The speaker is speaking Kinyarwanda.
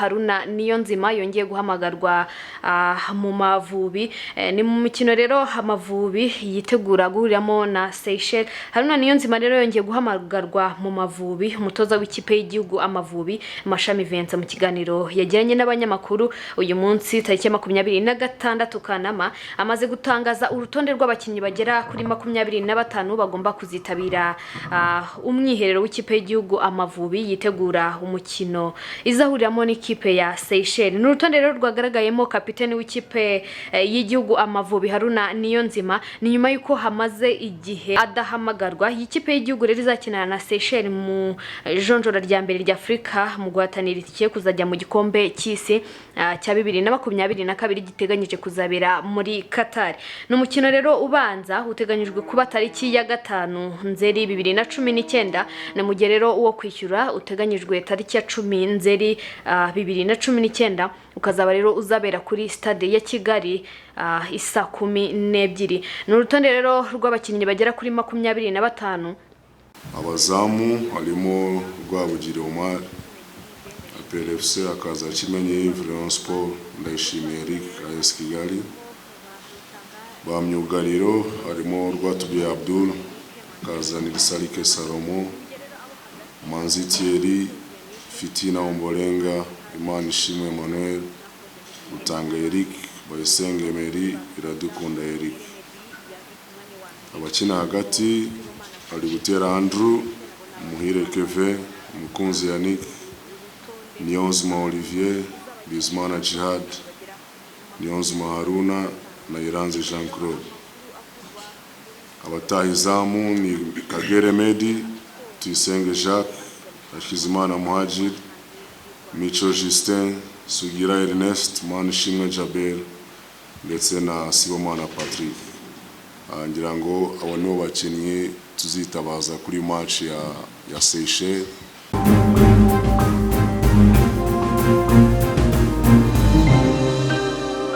Haruna Niyonzima yongeye guhamagarwa mu Mavubi. Ni mu mikino rero Amavubi yitegura guhuriramo na Seychelles. Haruna Niyonzima rero yongeye guhamagarwa mu Mavubi. Umutoza w'ikipe y'igihugu Amavubi, Mashami Vincent, mu kiganiro yagiranye n'abanyamakuru uyu munsi tariki ya 26 Kanama, amaze gutangaza urutonde rw'abakinnyi bagera kuri 25 bagomba kuzitabira umwiherero w'ikipe y'igihugu Amavubi yitegura umukino izahuriramo n'ikipe ya Seychelles. Ni urutonde rero rwagaragayemo kapiteni w'ikipe y'igihugu Amavubi, Haruna Niyonzima. Ni nyuma y'uko hamaze igihe adahamagarwa. Iyi kipe y'igihugu rero izakinana na Seychelles mu jonjora rya mbere rya Afurika mu guhatanira itike kuzajya mu gikombe cy'isi cya 2022 giteganyije kuzabera muri Qatar. Ni umukino rero ubanza uteganyijwe kuba tariki ya 5 Nzeri 2019, ni mu gihe rero uwo kwishyura uteganyijwe tariki ya 10 Nzeri 2019, ukazaba rero uzabera kuri Stade ya Kigali isa 12. Ni urutonde rero rw'abakinnyi bagera kuri 25. Abazamu harimo Rwabugiri Omar, APR FC, hakaza Kimenyi Yves, Rayon Sport, Ndayishimiye Eric, AS Kigali. Ba myugariro harimo Rwatubyaye Abdul, hakaza Nirisarike Salomo, Manzi Thierry, Fitina Ombolenga, Imanishimwe Emmanuel, Rutanga Eric, Bayisenge Emery, Iradukunda Eric. Abakina hagati hari Butera Andrew, Muhire Kevin, Mukunzi Yannick, Niyonzima Olivier, Bizimana Djihad, Niyonzima Haruna na Iranzi Jean Claude. Abataha izamu ni Kagere Medi, Tuyisenge Jacques, Hakizimana Muhajir, Mico Justin, Sugira Ernest, Manishimwe Jabel ndetse na Sibomana Patrick. Ngira ngo abo nibo bakinnyi tuzitabaza kuri match ya Seychelles.